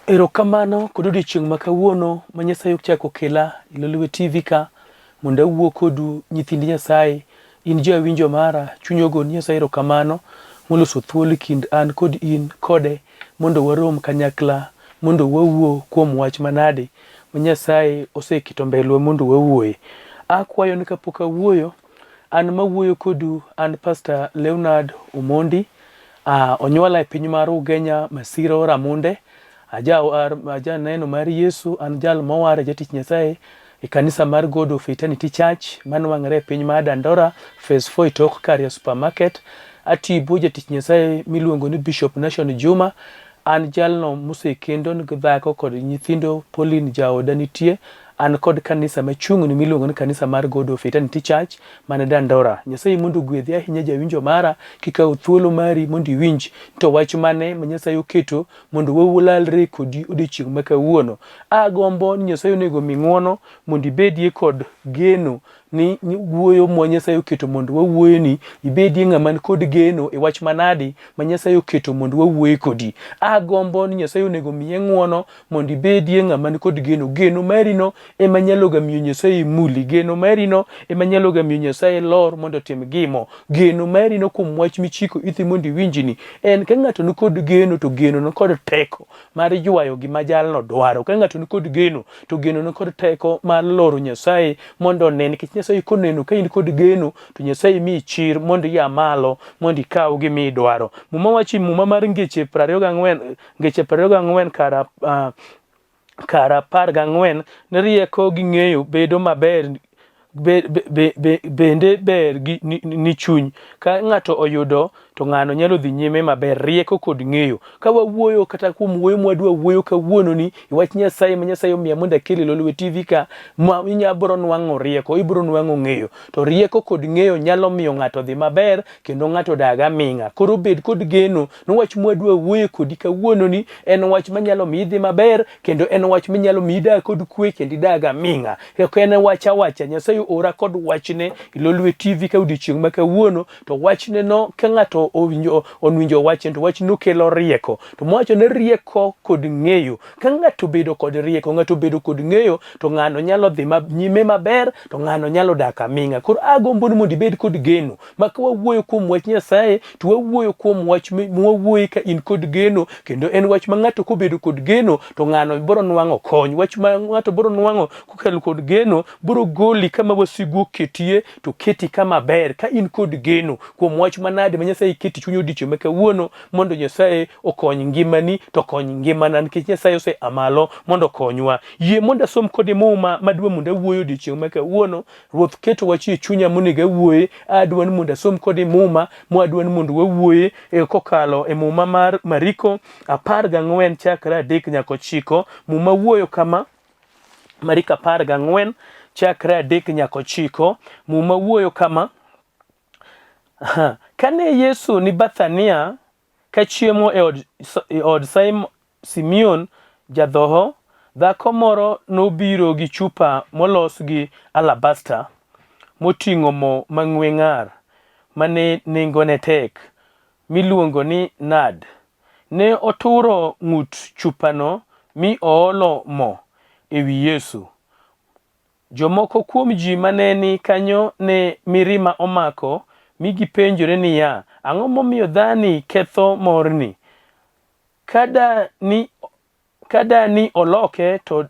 Erokamano kod odiochieng' ma kawuono ma Nyasaye ochako okela e Lolwe TV ka mondo awuo kodu nyithind Nyasaye. In jawinjo mara, chuny ogoni Nyasaye erokamano moloso thuolo e kind an kod in kode mondo warom kanyakla mondo wawuo kuom wach manade ma Nyasaye oseketo mbelwa mondo wawuoye. Akwayo ni kapok awuoyo, an mawuoyo kodu an Pastor Leonard Omondi. Onyuola e piny mar Ugenya Masiro Ramunde. Ajaneno mar Yesu, an jal mowar, jatich Nyasaye e kanisa mar God of Eternity Church manwang'ore e piny mar Dandora Phase 4 e tok Karia Supermarket. Atiyo jatich Nyasaye miluongo ni Bishop Nation Juma. An jalno mosekendo gi dhako kod nyithindo, Pauline jaoda nitie. An kod kanisa machung'ni miluongo ni kanisa mar God of Eternity Church man Dandora. Nyasaye mondo ogwedhi ahinya jawinjo mara kikawo thuolo mari mondo iwinj to wach mane ma Nyasaye oketo mondo walalre kodi odiochieng' ma kawuono. Agombo ni Nyasaye onego omi ng'uono mondo ibedie kod geno ni wuoyo ma Nyasaye oketo mondo wawuoyeni, ibedie ng'ama ni kod geno e wach manadi ma Nyasaye oketo mondo wawuoye kodi. Agombo ni Nyasaye onego omiye ng'uono mondo ibedie ng'ama ni kod geno. Geno marino ema nyaloga miyo Nyasaye muli. Geno marino ema nyaloga miyo Nyasaye lor mondo otim gimo. Geno marino kuom wach michiko ithi mondo iwinjni en ka ng'ato ni kod geno to geno ni kod teko mar ywayo gima jalno dwaro. Ka ng'ato ni kod geno to geno ni kod teko mar loro Nyasaye mondo one, nikech Nyasaye koneno ka in kod geno to Nyasaye miyi chir mondo ia malo mondo ikaw gima idwaro. Muma wacho e Muma mar Ngeche 24 Ngeche 24 kar kar 14 ni rieko gi ng'eyo bedo maber be, be, be, bende ber gi ni, ni chuny. Ka ng'ato oyudo to ng'ano nyalo dhi nyime maber, rieko kod ng'eyo. Ka wawuoyo kata kuom wuoyo mwadwa wuoyo kawuono ni wach Nyasaye ma Nyasaye omiya mondo akel e Lolwe TV ka, ma inya bro nwang'o rieko, ibro nwang'o ng'eyo. To rieko kod ng'eyo nyalo miyo ng'ato dhi maber kendo ng'ato dag aming'a. Koro bed kod geno ni wach mwadwa wuoye kodi kawuono ni en wach manyalo miyi idhi maber kendo en wach minyalo miyi idag kod kwe kendo idag aming'a. Ok en wach awacha, Nyasaye oora kod wachne e Lolwe TV ka odiochieng' ma kawuono to wachne no ka ng'ato owinjo onwinjo wachne to wachno kelo rieko. To mowacho ni rieko kod ng'eyo. Ka ng'ato obedo kod rieko, ng'ato obedo kod ng'eyo to ng'ano nyalo dhi nyime maber to ng'ano nyalo dak aming'a. Koro agombo ni mondo ibed kod geno ma ka wawuoyo kuom wach Nyasaye to wawuoyo kuom wach mwawuoye ka in kod geno kendo en wach ma ng'ato kobedo kod geno to ng'ano biro nwang'o kony. Wach ma ng'ato biro nwang'o kokalo kod geno biro goli kama wasigu oketie to keti kama ber ka in kod geno kuom wach manade ma Nyasaye keti chuny odiochieng' ma kawuono mondo Nyasaye okony ngimani to okony ngimana nikech Nyasaye ose a malo mondo okonywa. Yie mondo asom kodi muma madwa mondo awuoye odiochieng' ma kawuono. Ruoth keto wach e chunya monego awuoye. Adwa ni mondo asom kodi muma mwadwa ni mondo wawuoye e kokalo e muma mar Mariko 14 chakre 3 nyaka 9. Muma wuoyo kama. Mariko 14 chakre 3 nyaka 9. Muma wuoyo kama. Kane Yesu ni Bethania kachiemo e od, e od Simeon jadhoho, dhako moro nobiro gi chupa molos gi alabasta moting'o mo mang'we ng'ar ma ne nengone tek miluongo ni nard. Ne oturo ng'ut chupano mi oolo mo e wi Yesu. Jomoko kuom ji ma ne ni kanyo ne mirima omako mi gipenjore niya, Ang'o momiyo dhani ketho morni? Ka da ni, ka da ni oloke to,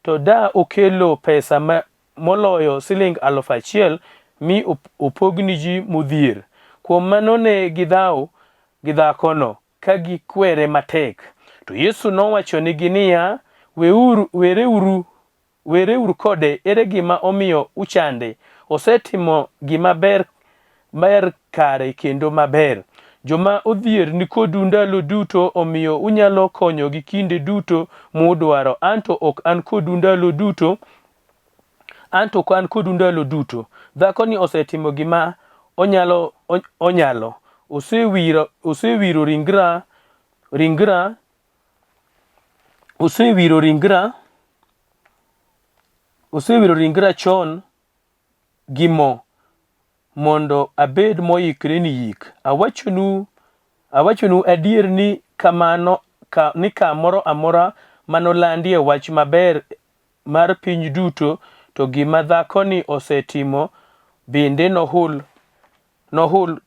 to da okelo pesa ma, moloyo siling 1,000 mi opog ni ji modhier. Kuom mano ne gidhaw gi dhakono ka gikwere matek. To Yesu nowachonigi niya, Weuru, wereuru Wereuru kode, ere gima omiyo uchande? Osetimo gima ber, ber kare kendo maber. Joma odhier ni kodu ndalo duto, omiyo unyalo konyogi kinde duto mudwaro. Anto ok an kodu ndalo duto. Anto ok an kodu ndalo duto. Dhakoni osetimo gima onyalo, onyalo. Osewiro, osewiro ringra, ringra Osewiro ringra, osewiro ringra chon gi mo mondo abed moikre ni yik. Awachonu, awachonu adier ni kamano ka, ni kamoro amora manolandie wach maber mar piny duto, to gima dhakoni osetimo bende nohul, nohul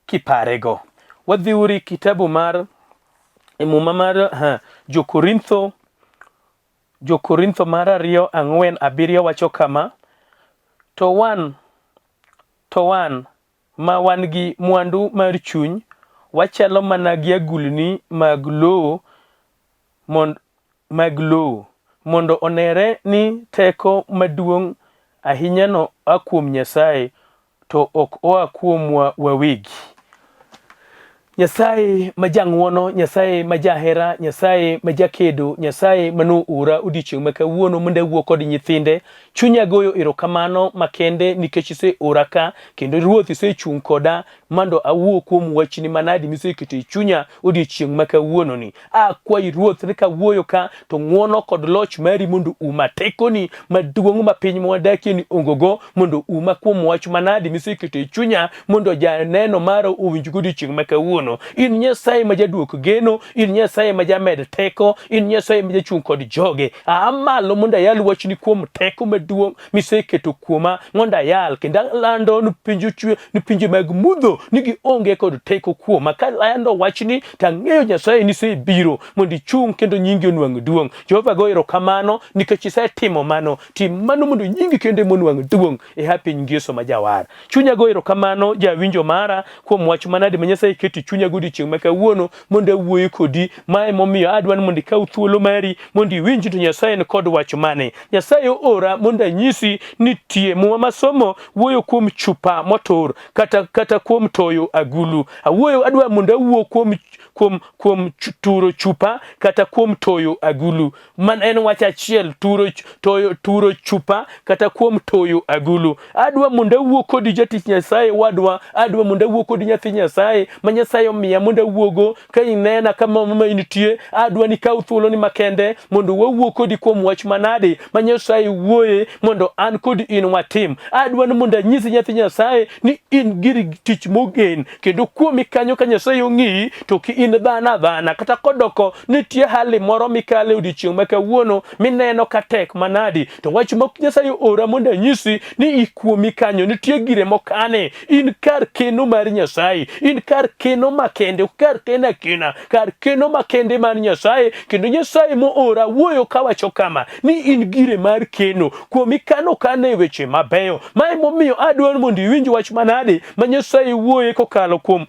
kiparego. Wadhiuru kitabu mar e muma mar ha, Jo-Korintho Jo-Korintho mar ariyo ang'wen abiriyo wacho kama, to wan to wan ma wan gi mwandu mar chuny, wachalo mana gi agulni mag lowo mond, mag lowo, mondo onere ni teko maduong' ahinyano a kuom Nyasaye, to ok oa kuomwa wawegi. Nyasaye ma jang'wono, Nyasaye ma jahera, Nyasaye ma jakedo, Nyasaye ma noora odiechieng' ma kawuono mondo awuo kod nyithinde. Chunya goyo erokamano makende nikech iseora ka kendo Ruoth isechung' koda mondo awuo kuom wachni manadi miseketo e chunya odiechieng' ma kawuononi. Akwayi Ruoth ni kawuoyo ka to ng'wono kod loch mari mondo uma tekoni maduong' ma piny mwadakie ni ongogo mondo uma kuom wach manadi miseketo e chunya mondo janeno mara owinj godiechieng' ma kawuono. In Nyasaye ma jaduok geno, in Nyasaye ma jamed teko, in Nyasaye ma jachung' kod joge. Aa malo mondo ayal wachni kuom teko maduong' miseketo kuoma mondo ayal kendo alando ni pinje chwe ni pinje mag mudho ni gionge kod teko kuoma. Kalando wachni to ang'eyo Nyasaye ni isebiro mondo ichung' kendo nyingi onwang' duong'. Jehova go erokamano nikech isetimo mano. Tim mano mondo nyingi kende monwang' duong' e ha piny Yesu ma jawar. Chunya go erokamano jawinjo mara kuom wach manadi ma Nyasaye keto e chunya godiechieng' ma kawuono mondo awuoye kodi. Ma emomiyo adwa ni mondo ikaw thuolo mari mondo iwinj to Nyasaye ni kod wach mane. Nyasaye oora mondo anyisi ni tie muma masomo wuoyo kuom chupa motur kata kata kuom toyo agulu. Awuoyo adwa mondo awuo kuom kuom kuom turo chupa kata kuom toyo agulu. Man en wach achiel turo toyo turo chupa kata kuom toyo agulu. Adwa mondo awuo kodi jatich Nyasaye wadwa, adwa mondo awuo kodi nyathi Nyasaye ma Nyasaye omiya mondo awuogo ka inena kama ma intie, adwa ni kaw thuoloni makende mondo wawuo kodi kuom wach manade ma Nyasaye wuoye mondo an kod in watim. Adwa ni mondo anyisi nyathi Nyasaye ni in gir tich mogen kendo kuomi kanyo ka Nyasaye ong'iyi to ki in dhano adhana kata kodoko nitie hali moro mikale odiechieng' ma kawuono mineno ka tek manadi to wach ma Nyasaye ora mondo anyisi ni ikuomi kanyo nitie gire mokane in kar keno mar Nyasaye in kar keno makende ok kar keno akena kar keno makende mar Nyasaye kendo Nyasaye moora wuoyo kawacho kama ni in gire mar keno kuomi kano kane weche mabeyo ma emomiyo adwaro mondo iwinj wach manade ma Nyasaye wuoye kokalo kuom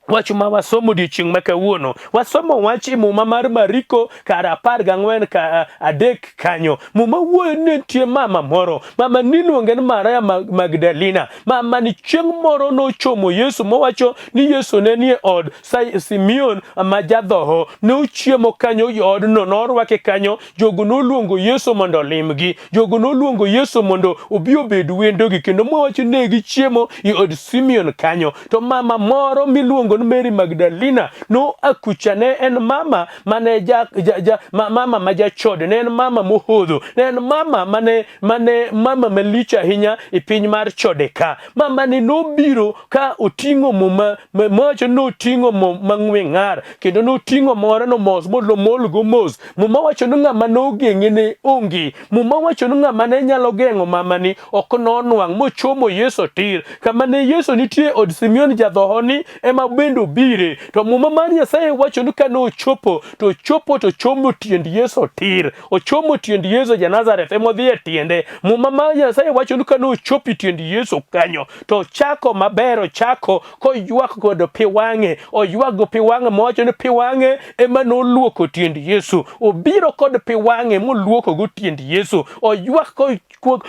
wach ma wasomo odiechieng' ma kawuono. Wasomo wach e muma mar Mariko kar apar gang'wen ka adek kanyo. Muma wuoyo ni nitie mama moro, mama niluonge ni Maria Magdalena. Mama ni chieng' moro nochomo Yesu mowacho ni Yesu ne nie od Simeon ma jadhoho. Ne ochiemo kanyo e odno, norwake kanyo. Jogo noluongo Yesu mondo olimgi. Jogo noluongo Yesu mondo obi obed wendogi kendo mowacho ne gichiemo e od Simeon kanyo. To mama moro miluongo ni Mary Magdalena noa kucha, ne en mama mane ja, ja, ja, ma, mama ma jachode, ne en mama mohodho, ne en mama mane, mane mama malich ahinya e piny mar chode ka. Mama ni nobiro ka oting'o mo mowacho ni noting'o mo mang'we ng'ar kendo noting'o moreno mos molomolgo mos. Muma wacho ni ng'ama nogeng'e ne onge. Muma wacho ni ng'ama ne nyalo geng'o mamani ok nonwang' mochomo Yesu tir. Kama ne Yesu nitie od Simeon jadhohoni ema bende obire. To muma mar Nyasaye wacho ni kane ochopo to ochopo to ochomo tiend Yesu tir. Ochomo tiend Yesu ja Nazareth ema odhi e tiende. Muma mar Nyasaye wacho ni kane ochopo e tiend Yesu kanyo to ochako maber, ochako koywak kod pi wang'e, oywak go pi wang'e mowacho ni pi wang'e ema noluoko tiend Yesu. Obiro kod pi wang'e moluoko go tiend Yesu. Oywak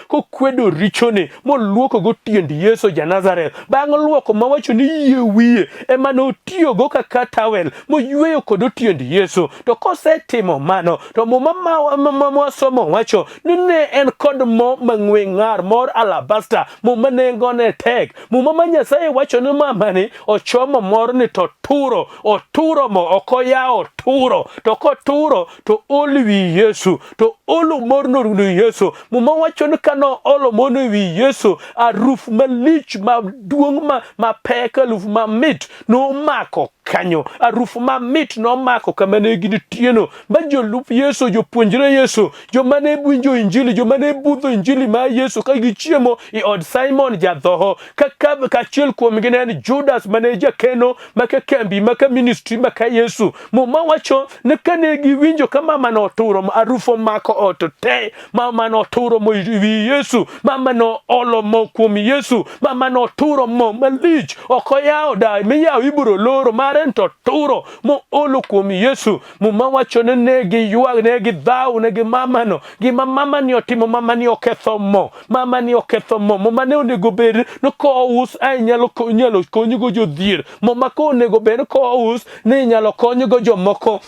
kokwedo richone moluoko go tiend Yesu ja Nazareth. Bang' luoko mawacho ni yie wiye ema notiyogo kaka tawel moyweyo kod tiend Yesu. To kosetimo mano to muma ma wasomo wacho ni ne en kod mo mang'we ng'ar mor alabasta, mo ma nengone tek. Muma ma Nyasaye wacho ni mamani ochomo morni to turo, oturo mo, ok oyawo oturo. To koturo to ol wi Yesu, to olo morno wi Yesu. Muma wacho ni ka noolo morno e wi Yesu, aruf malich maduong' mapek, aruf mamit nomako. Kanyo arufu mamit nomako kama ne gintieno, ma jolup Yesu, jopuonjre Yesu, joma ne winjo Injili, joma ne budho Injili mar Yesu ka gichiemo i od Simon jadhoho, kaka kachiel kuomgi ne en Judas mane jakeno maka kambi maka ministry maka Yesu. Muma wacho ni kane giwinjo ka mama noturo arufu omako ot te, mama noturo mo e wi Yesu, mama noolo mo kuom Yesu, mama noturo mo malich, ok oyawo da miyawo ibiro loro mare to turo moolo kuom Yesu. Muma wacho ni ne giywag, ne gidhaw, ne gi mamano. Gima mamani otimo, mamani oketho mo, mamani oketho mo. Muma ne onego bed ni kous a inyalo inyalo konygo jodhier. Muma ko onego bed ni kous ni inyalo konygo jomoko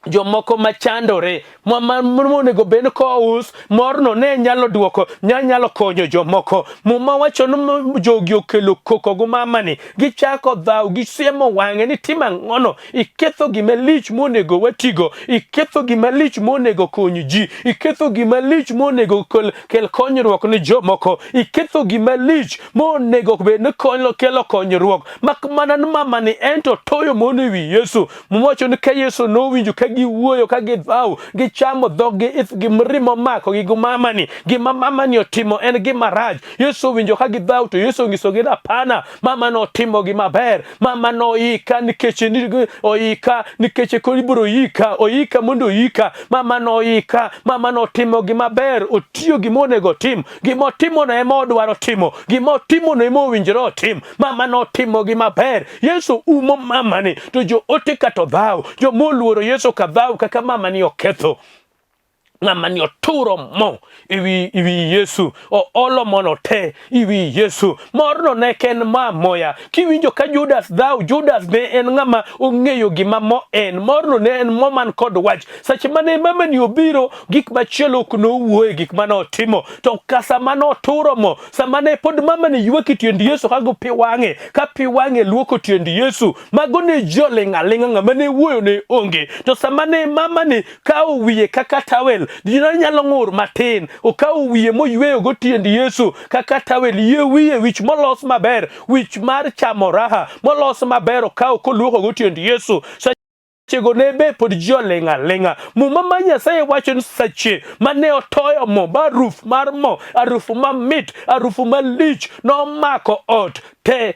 jomoko machandore monego bed ni kous morno ne nyalo duoko nya nyalo konyo jomoko. Muma wacho ni jogi okelo koko go mamani, gichako dhaw, gisiemo wang'e ni tim ang'ono, iketho gima lich monego watigo, iketho gima lich monego kony ji, iketho gima lich monego kel, kel konyruok ne jomoko, iketho gima lich monego bed ni kelo konyruok. Mak mana ni mamani ento toyo mono e wi Yesu. Muma wacho ni ka Yesu nowinjo ka giwuoyo ka gidhaw, gichamo dhoggi, ithgi, mirima omako gi mamani. Gima mamani otimo en gima rach. Yesu owinjo ka gidhaw to Yesu onyisogi ni hapana, mama notimo gima ber. Mama noika nikech oika nikech koro ibiro yika, oika mondo oyika. Mama noika, mama notimo gima ber, otiyo gima onego otim. Gima otimono ema odwaro timo, gima otimono ema owinjore otim. Mama notimo gima ber. Yesu umo mamani to joote kata odhaw, joma oluoro Yesu ka dhaw kaka mamani oketho. Mamani oturo mo ewi ewi Yesu, oolo mono te ewi Yesu. Morno ne ok en ma amoya. Kiwinjo ka Judas dhaw, Judas ne en ng'ama ong'eyo gima mo en. Morno ne en mo man kod wach. Seche mane mamani obiro, gik machielo ok nowuoye gik mane otimo. To ka sama noturo mo, sama ne pod mamani ywak e tiend Yesu ka go pi wang'e, ka pi wang'e luoko tiend Yesu, mago ne ji oling' aling'a, ng'ama ne wuoyo ne onge. To sama ne mamani kawo wiye kaka tawel, ji ne nyalo ng'ur matin, okawo wiye moyweyogo tiend Yesu kaka tawel, yie wiye, wich molos maber, wich mar chamo raha molos maber, okawo koluokogo tiend Yesu. Sechego ne be pod ji oling' aling'a. Muma ma Nyasaye wacho ni seche mane otoyo mo ba aruf mar mo, arufu mamit, arufu malich nomako ot te.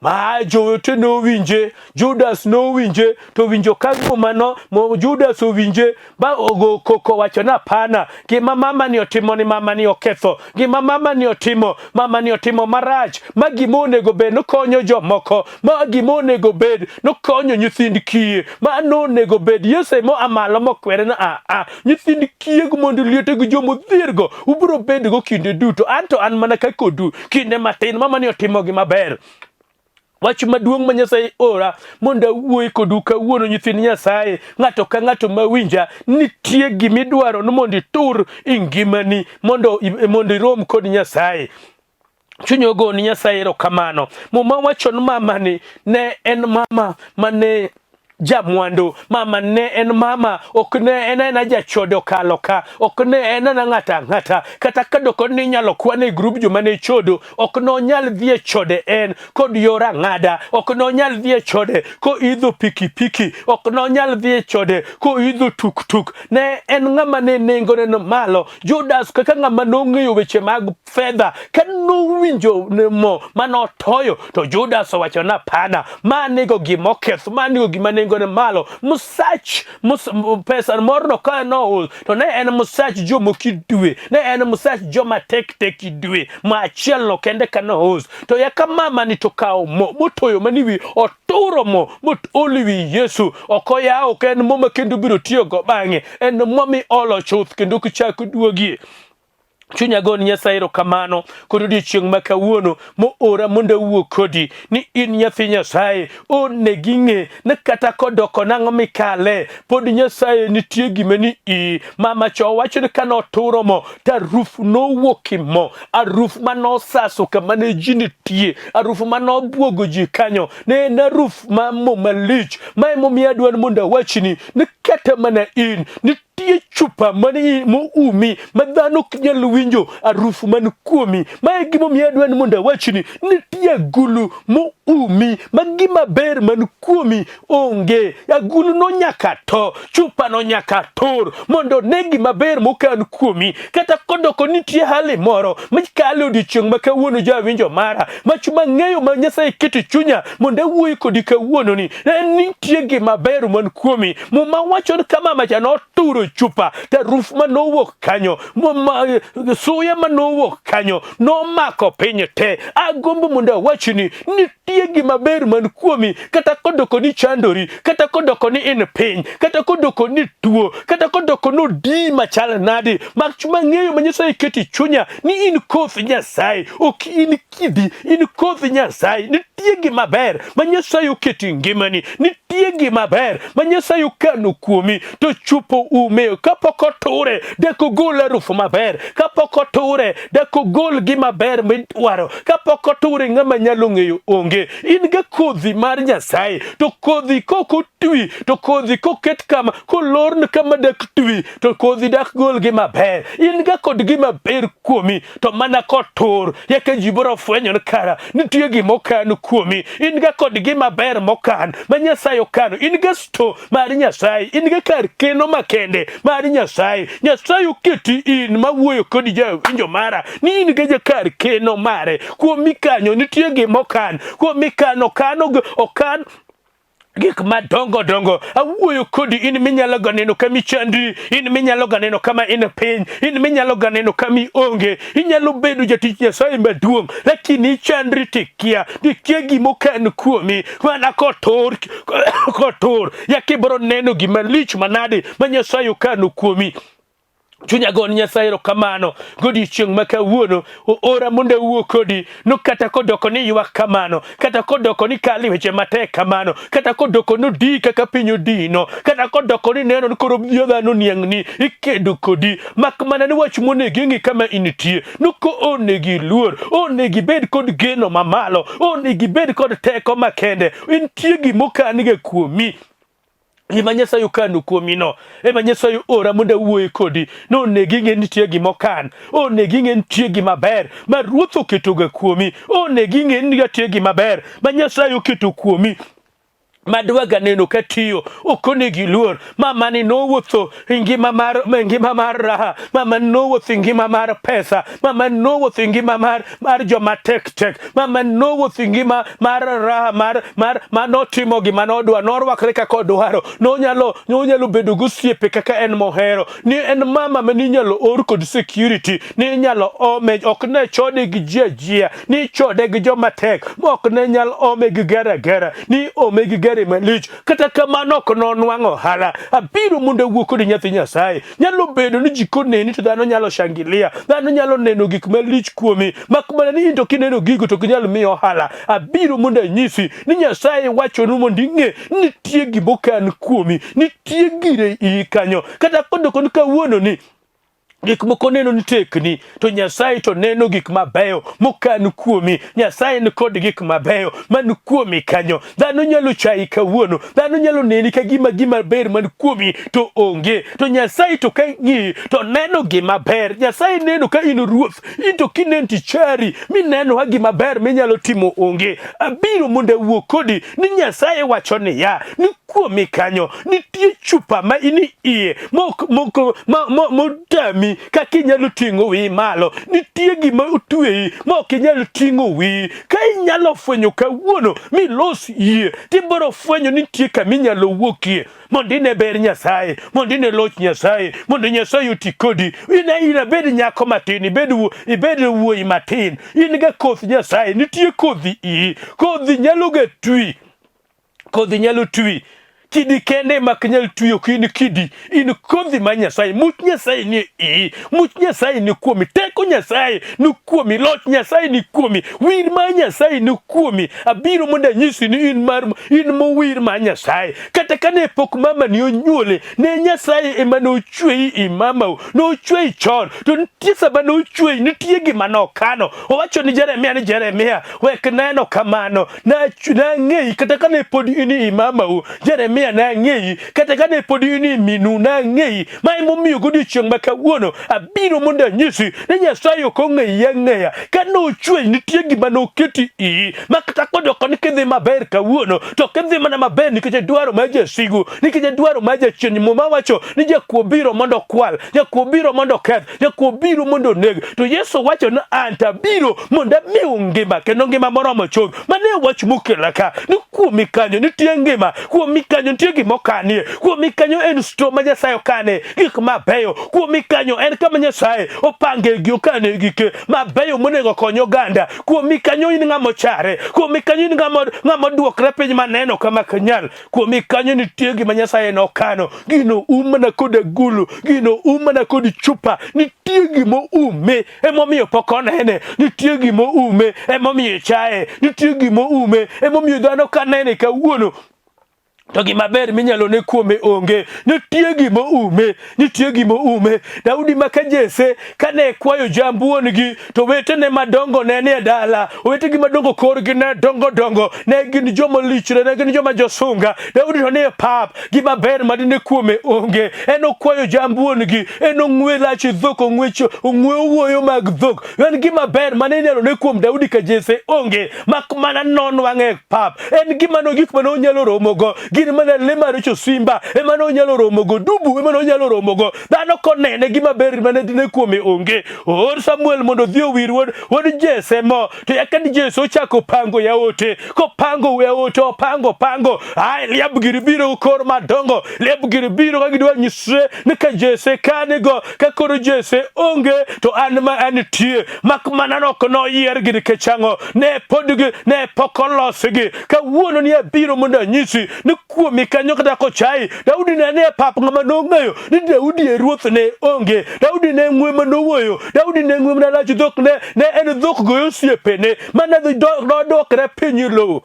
Ma joote nowinje, Judas nowinje, to winjo ka mumano, Judas owinje, ba ogo koko wacho ni hapana, gima mama ni otimo ni mama ni oketho, gima mama ni otimo, mama ni otimo marach, ma gima onego bed nokonyo jomoko, ma gima onego bed nokonyo nyithind kiye, ma nonego bed Yesu ema oa malo mokwere ni a a nyithind kiye gi mondo liete gi jomodhiergo ubiro bedogo kinde duto, an to an mana ka kodu kinde matin. Mama ni otimo gima ber. Wach maduong' ma Nyasaye ora mondo awuoye kodu kawuono, nyithind Nyasaye, ng'ato ka ng'ato ma winja, nitie gimidwaro ni mondo itur e ngimani mondo mondo irom kod Nyasaye. Chuny ogo ni Nyasaye erokamano. Muma wacho ni mamani ne en mama mane jamwandu, mama ne en mama, ok ne en aena jachode okalo ka, ok ne en aena ng'ato ang'ata, kata ka doko ni inyalo kwane e grup joma ne chodo, ok nonyal dhi e chode en kod yor ang'ada, ok nonyal dhi e chode koidho pikipiki, ok nonyal dhi e chode koidho tuktuk. Ne en ng'ama ne nengone ni malo. Judas kaka ng'ama nong'eyo weche mag fedha, ka nowinjo mo mane otoyo, to Judas owacho ni hapana, ma nego gima oketho, ma nego gima nengone malo. Musach mus, pesa morno ka nous to ne en musach joma kidwe, ne en musach joma tek tek dwe ma achiel no kende ka nous. To yaka mama ni to kawo mo motoyo mani wi oturo mo motol e wi Yesu, ok oyawo, ok en mo ma kendo biro tiyogo bang'e, en mo miolo chuth kendo ok chak duogie. Chunya goni Nyasaye erokamano kod odiechieng' ma kawuono moora mondo awuo kodi ni in nyathi Nyasaye. Onego ing'e ni kata kodoko nang'o mikale, pod Nyasaye nitie gima ni iyi. Mama cha owacho ni kane oturo mo to arufu nowuok e mo, aruf manosaso kama ne ji nitie, arufu manobuogo ji kanyo ne en aruf ma mo malich. Ma emomiyo adwaro mondo awachni ni kata mana in nitie chupa mani moumi ma dhano ok nyal winjo arufu man kuomi. Ma e gimomiyo adwa ni mondo awachni nitie agulu moumi. umi ma gima ber man kuomi onge. Aguluno nyaka to, chupano nyaka tur mondo ne gima ber mokan kuomi. Kata kodoko nitie hali moro mikale odiechieng' ma kawuono jawinjo mara, mach mang'eyo ma Nyasaye keto e chunya mondo awuoyi kodi kawuono ni en nitie gima ber man kuomi. Muma wacho ni kama macha noturo chupa, to aruf ma nowuok kanyo, muma, suya ma nowuok kanyo nomako piny te. Agombo mondo awachni nitie gima ber man kuomi, kata kodoko ni chandori, kata kodoko ni in piny, kata kodoko ni tuo, kata kodoko ni odiyi machal nadi. Mach mang'eyo ma Nyasaye keto e chunya ni in koth Nyasaye, ok in kidi, in koth Nyasaye. Nitie gima ber ma Nyasaye oketo e ngimani, nitie gima ber ma Nyasaye okano kuomi, to chupo ume kapok oture dak ogol harufu maber, kapok oture dak ogol gima ber midwaro, kapok oture ng'ama nyalo ng'eyo onge. In ga kodhi mar Nyasaye, to kodhi kok otwi, to kodhi koket kama kolorn kama dak twi, to kodhi dak gol gima ber. In ga kod gima ber kuomi, to mana kotur yaka ji biro fwenyo ni kara nitie gima okan kuomi. In ga kod gima ber mokan ma Nyasaye okano. In ga sto mar Nyasaye, in ga kar keno makende mar Nyasaye. Nyasaye oketi in mawuoyo kodi jawinjo mara ni in ga jakar keno mare. Kuomi kanyo nitie gima okan, kuomi kanyo okan gik madongo dongo. Awuoyo kodi in minyalo ga neno kama ichandri, in minyalo ga neno kama in piny, in minyalo ga neno kama ionge. Inyalo bedo jatich Nyasaye maduong', lakini ichandri tikia, tikia gima okan kuomi. Mana kotur, kotur, yaka ibiro neno gima lich manade ma Nyasaye okano kuomi. Chunya goni Nyasaye erokamano godiechieng' ma kawuono oora mondo awuo kodi no kata kodoko ni ywak kamano, kata kodoko ni kali weche matek kamano, kata kodoko ni odiyi kaka piny odino, kata kodoko ni neno ni koro dhano niang'ni ikedo kodi, mak mana ni wach monego ing'i kama intie nuko onego iluor, onego ibed kod geno mamalo, onego ibed kod teko makende, nitie gimokan-ga kuomi. Gima Nyasaye okano kuomino ema Nyasaye ora mondo awuoye kodi. Nonego ing'e nitie gima okan, onego ing'e nitie gima ber ma Ruoth oketoga kuomi, onego ing'e ni nitie gima ber ma Nyasaye oketo kuomi madwaga neno ka tiyo. Ok onego iluor. Mamani nowuotho e ngima mar e ngima mar raha, mamani nowuotho e ngima mar pesa, mamani nowuotho e ngima mar joma tek tek, mamani nowuotho e ngima mar raha mar mar manotimo gima nodwa, norwakre kaka odwaro, nonyalo bedo gosiepe kaka en mohero. Ni en mama mane inyalo or kod security, ni inyalo ome, ok ne chode gi ji ajia, ni ichode gi joma tek, ma ok ne nyal ome gi gara gara, ni ome gi gari malich. Kata kamano ok nonwang'o ohala. Abiro mondo awuo kodi nyathi Nyasaye. Nyalo bedo ni ji koneni to dhano nyalo shangilia, dhano nyalo neno gik malich kuomi, mak mana ni in to kineno gigo to ok nyal miyi ohala. Abiro mondo anyisi ni Nyasaye wachonu mondo ing'e ni nitie gima okan kuomi, nitie gire iyi kanyo. Kata kodoko ni kawuono ni gik moko neno ni tekni, to Nyasaye to neno gik mabeyo mokan kuomi. Nyasaye ni kod gik mabeyo man kuomi kanyo. Dhano nyalo chayi kawuono, dhano nyalo neni ka gima gima ber man kuomi to onge, to Nyasaye to ka ng'iyi to neno gima ber. Nyasaye neno ka in ruoth, in to kineno tichari mineno ka gima ber minyalo timo onge. Abiro mondo awuo kodi ni Nyasaye wacho niya, ni kuomi kanyo nitie chupa ma in iye motami kaka inyalo ting'o wiyi malo. Nitie gima otweyi ma ok inyal ting'o wiyi. Ka inyalo fwenyo kawuono milos yie, tibiro fwenyo ni nitie kama inyalo wuokie mondo ine ber Nyasaye, mondo ine loch Nyasaye, mondo Nyasaye oti kodi. In abed nyako matin, ibed wuoyi matin, in ga koth Nyasaye, nitie kodhi iyi, kodhi nyalo ga twi, kodhi nyalo twi. Kidi kende ema ok nyal twi, ok in kidi, in kodhi mar Nyasaye. Much Nyasaye ni iyi, much Nyasaye ni kuomi, teko Nyasaye ni kuomi, loch Nyasaye ni kuomi, wir mar Nyasaye ni kuomi. Abiro mondo anyisi ni in mar, in mowir mar Nyasaye. Kata kane pok mamani onyuole, ne Nyasaye ema nochweyi i mamau, nochweyi chon, to nitie sama nochweyi, nitie gima nokano. Owacho ni Jeremia ni Jeremia, wek neno kamano, nang'eyi kata kane pod in i mamau. Jeremia Jeremia ne ang'eyi, kata kane pod in e minu ne ang'eyi. Ma emomiyo godiechieng' ma kawuono abiro mondo anyisi ni Nyasaye ok ong'eyi ang'eya. Kane ochweyi nitie gima noketi iyi ma kata kodoko ni kidhi maber kawuono to kidhi mana maber nikech dwaro mar jasigu, nikech dwaro mar jachien. Muma wacho ni jakuo biro mondo okwal, jakuo biro mondo oketh, jakuo biro mondo oneg. To Yesu wacho ni an to abiro mondo amiu ngima kendo ngima moromo chuth. Mano e wach mokela ka ni kuomi kanyo nitie ngima, kuomi kanyo nitie gima okanie, kuomi kanyo en sto ma Nyasaye okane gik mabeyo, kuomi kanyo en kama Nyasaye opange gi okane gike mabeyo monego okony oganda, kuomi kanyo in ng'ama ochare, kuomi kanyo in ng'ama ng'ama oduokre piny maneno kama kanyal, kuomi kanyo nitie gima Nyasaye nokano, gino um mana kod agulu, gino um mana kod chupa, nitie gima oume emomiyo pok onene, nitie gima oume emomiyo ichaye, nitie gima oume emomiyo dhano ka nene kawuono to gima ber minyalo ne kuome onge. Nitie gima oume, nitie gima oume. Daudi ma ka Jesse kane kwayo jamb wuon-gi to owetene madongo ne nie dala, owetegi madongo korgi ne dongo dongo, ne gin joma olichre, ne gin joma josunga. Daudi to nie pap, gima ber madine kuome onge. En okwayo jamb wuon-gi, en ong'we lach dhok, ong'wecho, ong'we owuoyo mag dhok. En gima ber mane inyalo ne kuom Daudi ka Jesse onge, mak mana nonwang'e e pap. En gima no gik mane onyalo romogo, gin mana le maricho simba ema ne onyalo romogo, dubu ema ne onyalo romogo. Dhano konene gima ber mane dine kuome onge. Oor Samuel mondo odhi owir wuod, wuod Jesse mo. To eka ni Jesse ochako pango yaote, kopango yaote, opango pango. Ah, Eliab giri biro kor madongo, Eliab giri biro ka gidwa nyisre ni ka Jesse kanigo, ka koro Jesse onge to an ma antie. Mak mana nok noyiergi nikech ang'o? Ne pod gi, ne pok olosgi. Kawuono ni abiro mondo anyisi ni kuomi kanyo kata kochayi, Daudi ne nie pap ng'ama nong'eyo ni Daudi e ruoth ne onge. Daudi ne ng'we ma nowuoyo, Daudi ne ng'we mana lach dhok ne, ne en dhok goyo osiepene mane nodwokre piny lowo.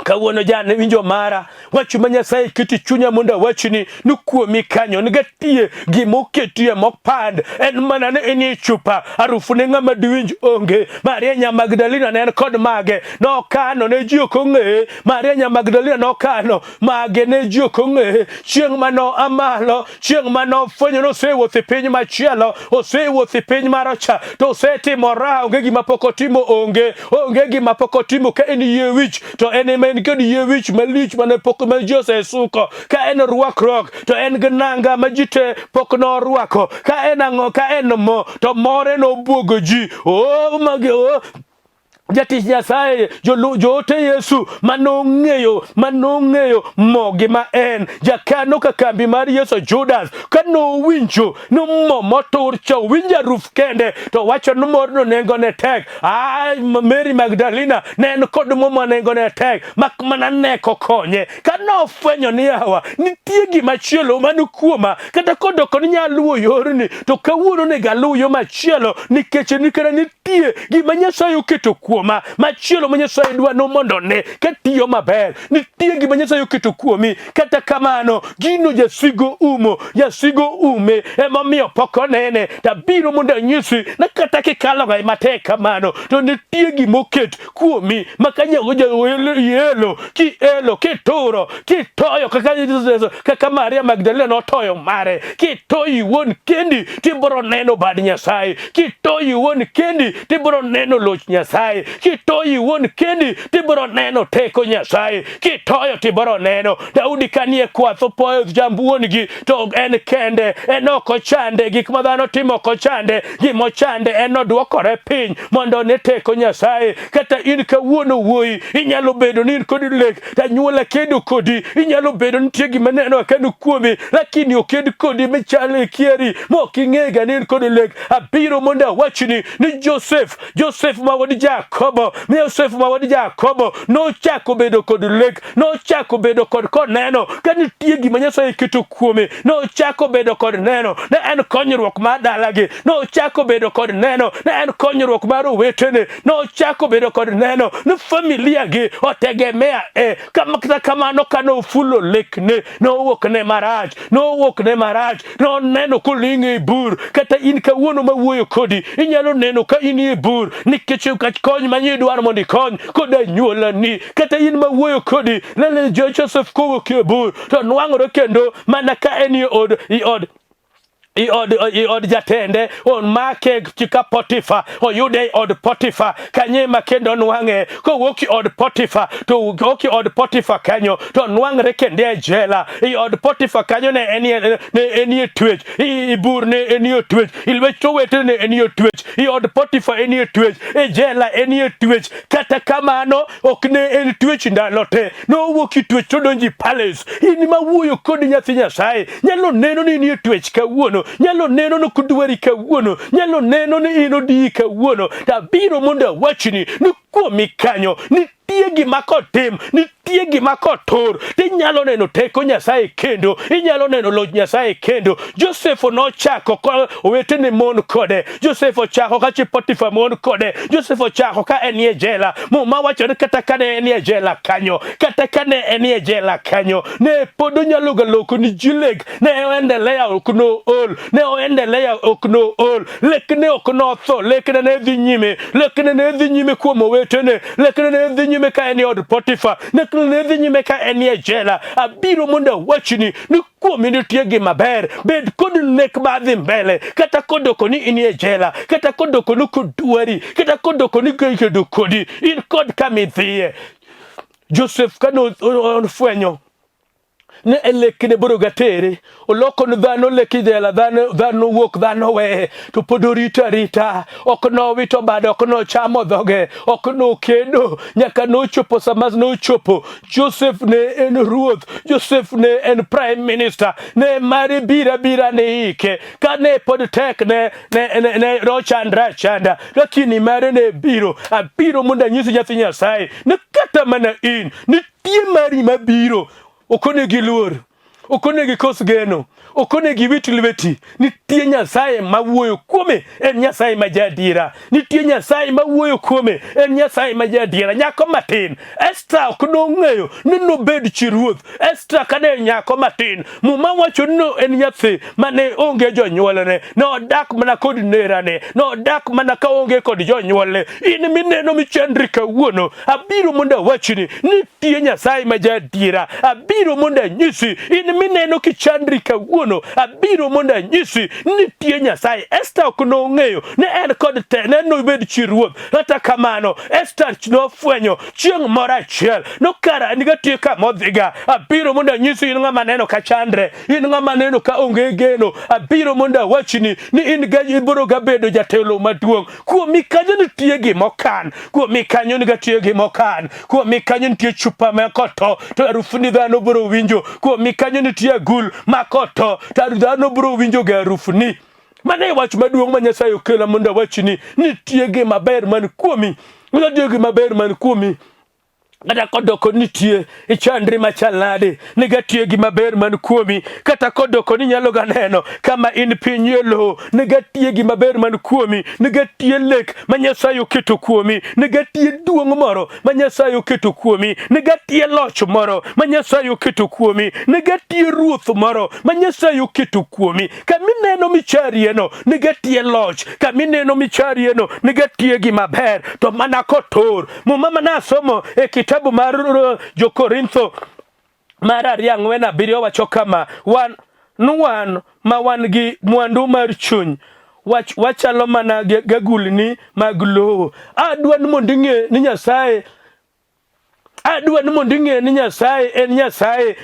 Kawuono jan winjo mara, wach ma Nyasaye keto e chunya mondo awachni ni kuomi kanyo nigatie gima oketie mopand en mana ni enie chupa arufu ne ng'ama diwinj onge. Maria nya Magdalena ne en kod mage nokano ne ji ok ong'eye. Maria nya Magdalena nokano mage ne ji ok ong'eye. Chieng' ma noa malo, chieng' ma nofwenyo ni osewuotho e piny machielo, osewuotho e piny marocha, to osetimo raha, onge gima pok otimo, onge, onge gima pok otimo. Ka en yie wich, to en ema en kod yie wich malich mane pok ma ji osesuko. Ka en rwakruok, to en gi nanga ma ji te pok norwako. Ka en ang'o, ka en mo, to more nobwogo ji. Oh, magi, oh. Jatich Nyasaye, joote Yesu manong'eyo manong'eyo mo gima en jakano ka kambi mar Yesu Judas ka nowinjo ni mo motur cha owinjo aruf kende to wacho ni morno nengone tek. Ah, Mary Magdalena ne en kod mo ma nengone tek mak mana ne kokonye. Ka nofwenyo ni yawa nitie gima chielo man kuoma kata kodoko ni nyaluwo yorni to kawuono onego aluw yo machielo nikech nikech nitie gima Nyasaye oketo kuoma machielo ma Nyasaye dwa no mondo one katiyo maber. Nitie gima Nyasaye oketo kuomi, kata kamano gino jasigo umo, jasigo ume emomiyo pok onene. Tabiro mondo anyisi ni kata kikalo ga matek kamano to nitie gima oket kuomi ma ka ielo kielo kituro kitoyo kaka kaka Maria Magdalena notoyo mare kitoyo iwuon kendi tibiro neno bad Nyasaye kitoyo iwuon kendi tibiro neno loch Nyasaye kitoyo iwuon kendi tibiro neno teko Nyasaye kitoyo tibiro neno Daudi kanie kwath opoyo jamb wuon-gi to en kende en ok ochande gik ma dhano timo ok ochande gima ochande en odwokore piny mondo one teko Nyasaye. Kata in kawuono wuoyi inyalo bedo ni in kod lek to anyuola kedo kodi, inyalo bedo nitie gima neno akano kuomi lakini oked kodi michal e kieri mok ing'ega ni in kod lek. Abiro mondo awachni ni Joseph, Joseph ma wuod Jakobo, mi Joseph ma wuod Jakobo nochako bedo kod lek, nochako bedo kod koneno ka nitie gima Nyasaye keto kuome, nochako bedo kod neno ne en konyruok mar dalagi, nochako bedo kod neno ne en konyruok mar owetene, nochako bedo kod neno ni familia gi otegemea e kata kamano ka nofulo lekne nowuok ne marach, nowuok ne marach, noneno koling' e bur. Kata in kawuono mawuoyo kodi inyalo neno ka in e bur nikech Kony ma nyidwaro mondo ikony kod anyuolani. Kata in ma wuoyo kodi, lele Joseph kowuok e bur to nwang'ore kendo mana ka en e od i od i od, i od jatende omake chika Potifa oyude e od Potifa kanye ma kendo nwang'e kowuok i od Potifa to owuok i od Potifa kanyo to nwang're kendo e jela i od Potifa kanyo ne enie ne enie twech i, i bur ne enie twech i lwet owete ne enie twech i od Potifa enie twech e jela enie twech kata kamano ok ne en twech ndalo te nowuok e twech to donjo e palace in ma wuoyo kod nyathi Nyasaye nyalo neno ni in e twech kawuono nyalo neno ni ok dwari kawuono nyalo neno ni in odiyi kawuono to abiro mondo awachni ni kuomi kanyo nitie gima kotim nitie gima kotur tinyalo neno teko Nyasaye kendo inyalo neno loch Nyasaye kendo Josef nochako ka owetene mon kode Josef ochako ka chi Potifa mon kode Josef ochako ka enie jela Muma wacho ni kata kane enie jela kanyo kata kane enie jela kanyo ne pod onyalo ga loko ni ji lek ne oendelea ok nool ne oendelea ok nool lekne ok notho lekne ne dhi nyime lekne ne dhi nyime kuom owetene lekne ne dhi nyime ka en e od Potifa lekne ne dhi nyime ka enie jela abiro mondo awachni ni kuomi nitie gima ber bed kod lek ma dhi mbele kata kodoko ni inie jela kata kodoko ni kodwari kata kodoko ni ikedo kodi in kod kama idhiye Joseph kane ofwenyo ne e lekne boro gatere oloko ne dhano lek e jela dhano dhano wuok dhano weye to pod orito arita ok nowito bade ok nochamo dhoge ok nokedo nyaka nochopo sama nochopo Joseph ne en ruoth, Joseph ne en prime minister, ne mare bira bira ne ike. Ka ne pod tek ne ne ne, ne ochandra achanda, lakini mare ne biro. Abiro mondo anyisi nyathi Nyasaye ni kata mana in nitie mari mabiro, ok onego iluor. Ok onego ikos geno, ok onego iwit lweti. Nitie Nyasaye ma wuoyo kuome, en Nyasaye ma jaadiera. Nitie Nyasaye ma wuoyo kuome, en Nyasaye ma jaadiera. Nyako matin Esta ok nong'eyo ni nobed chi ruoth. Esta kane en nyako matin, Muma wacho ni en nyathi mane onge jonyuolne, nodak mana kod nerane, nodak mana ka onge kod jonyuolne. In mineno michandri kawuono, abiro mondo awachni nitie Nyasaye ma jaadiera. Abiro mondo anyisi in mineno kichandri kawuono, abiro mondo anyisi nitie Nyasaye. Esta ok nong'eyo ne en kod te ne nobed chi ruoth. Kata kamano, Esta nofwenyo chieng' moro achiel nokara an gatiyo kama odhiga. Abiro mondo anyisi in ng'ama neno ka chandre, in ng'ama neno ka onge geno. Abiro mondo awachni ni in ga ibiro ga bedo jatelo maduong'. Kuomi kanyo nitie gima okan, kuomi kanyo nitie gima okan, kuomi kanyo nitie chupa ma koto to harufuni dhano biro winjo, kuomi kanyo nitie agul ma koto to dhano biro winjo ga harufuni. Mano e wach maduong' ma Nyasaye okela mondo awachni nitie gima ber man kuomi, nitie gima ber man kuomi. Kata kodoko nitie ichandri machal nade, niga tie gima ber man kuomi. Kata kodoko ni nyalo ga neno kama in piny e lowo, niga tie gima ber man kuomi, niga tie lek ma Nyasaye oketo kuomi, niga tie duong' moro ma Nyasaye oketo kuomi, niga tie loch moro ma Nyasaye oketo kuomi, niga tie ruoth moro ma Nyasaye oketo kuomi. Kama ineno micharieno, niga tie loch, kama ineno micharieno, niga tie gima ber, to mana kotur. Muma mana asomo e kitabu mar Jo-Korintho mar 2 4 7 wacho kama, wan wan ma wan gi mwandu mar chuny wach wachalo mana gagulni mag lowo. Adwa ni mondo ing'e ni Nyasaye adwa ni mondo ing'e ni Nyasaye en Nyasaye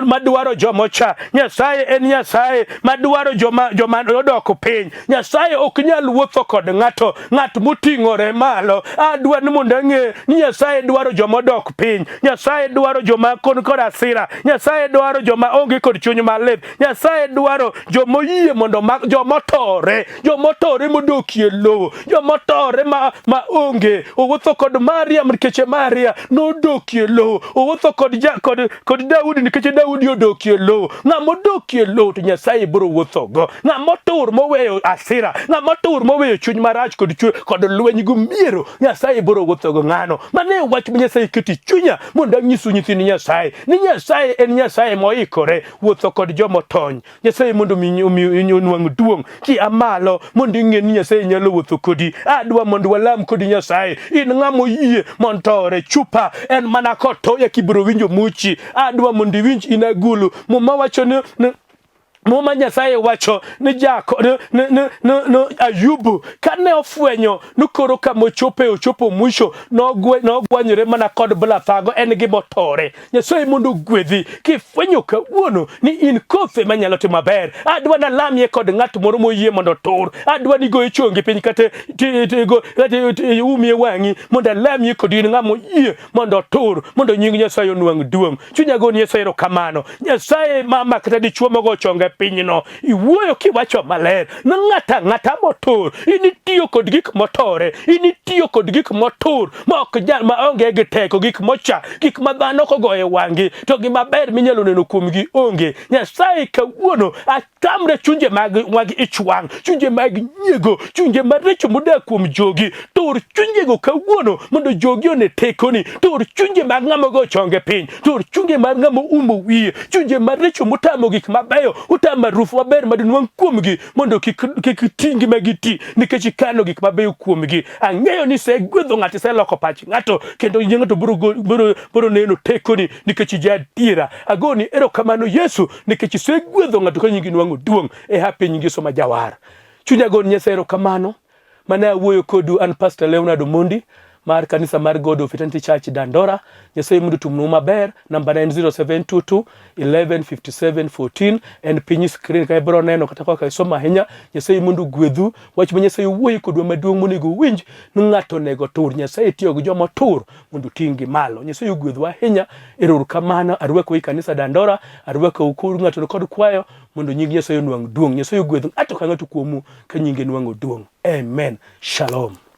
madwaro joma ocha. Nyasaye en Nyasaye madwaro joma joma odok piny. Nyasaye ok nyal wuotho kod ng'ato ng'at moting'ore malo. Adwa ni mondo ang'e ni Nyasaye dwaro joma odok piny. Nyasaye dwaro joma kon kod hasira. Nyasaye dwaro joma onge kod chuny malit. Nyasaye dwaro joma oyie mondo joma otore, joma otore modokie lowo, joma otore ma onge. Owuotho kod Maria nikech Maria no Nodokie lowo. Owuotho kod, ja, kod, kod Daudi nikech Daudi odokie lowo. Ng'ama odokie lowo to Nyasaye biro wuothogo. Ng'ama otur moweyo asira, ng'ama otur moweyo chuny marach kod chwe, kod lweny gi miero, Nyasaye biro wuothogo ng'ano. Mano e wach ma Nyasaye keto e chunya mondo anyisu nyithind Nyasaye ni Nyasaye en Nyasaye moikore wuotho kod joma otony. Nyasaye mondo omi onwang' duong' kia malo mondo ing'e ni Nyasaye nyalo wuotho kodi. Adwa mondo walam kodi Nyasaye. In ng'ama oyie mondo tore chupa en mana kotoya kibiro winjo muchi. Adwa mondo iwinj in agulu. Muma wacho ni Muma Nyasaye wacho ni Jako ni, ni, ni, ni, ni Ayubu kane ofwenyo ni koro kama ochope ochopo mwisho nogwanyore mana kod blathago en gima otore. Nyasaye mondo ogwedhi kifwenyo kawuono ni in kothe manyalo timo maber. Adwa nalamie kod ng'at moro moyie mondo otur. Adwa ni goyo chongi piny kata umie wang'i mondo alamie kod in ng'ama oyie mondo otur mondo nying Nyasaye onwang' duong'. Chunya goni Nyasaye erokamano. Nyasaye mama kata dichuo mogo chonge pinyno iwuoyo kiwacho maler ni ng'ato ang'ata motur in itiyo kod gik motore in itiyo kod gik motur ma ok jal ma onge gi teko gik mocha gik ma dhano kogoyo e wang'gi to gima ber minyalo neno kuomgi onge Nyasaye kawuono atamre chunje mag mag ich wang' chunje mag nyiego chunje maricho modak kuom jogi tur chunjego kawuono mondo jogi one tekoni tur chunje mag ng'ama go chonge piny tur chunje mag ng'ama umo wiye chunje maricho motamo gik mabeyo otamo arufu maber madinwang' kuomgi mondo kik kik ti ngimagi ti nikech ikano gik mabeyo kuomgi ang'eyo ni isegwedho ng'ato iseloko pach ng'ato kendo ng'ato biro biro biro neno tekoni nikech ijadiera agoni erokamano Yesu nikech isegwedho ng'ato ka nyingi nwang'o duong' e ha piny ngiso ma jawar chunya goni Nyasaye erokamano mane awuoyo kodu an Pastor Leonard Omondi mar kanisa mar God of Eternity Church Dandora. Nyasaye mondo otumnu maber. Namba na en 0722 11 57 14 en piny screen ka ibiro neno kata kaka isomo ahinya. Nyasaye mondo ogwedhu. Wach ma Nyasaye owuoyo kodwa maduong' monego uwinj ni ng'ato onego tur. Nyasaye tiyo gi joma otur mondo oting'gi malo. Nyasaye ogwedhwa ahinya. Ero kamano. Arwakou e kanisa Dandora. Arwakou kur ng'ato kod kwayo mondo nying Nyasaye onwang' duong'. Nyasaye ogwedh ng'ato ka ng'ato kuomu ka nyinge nwang'o duong'. Amen. Shalom.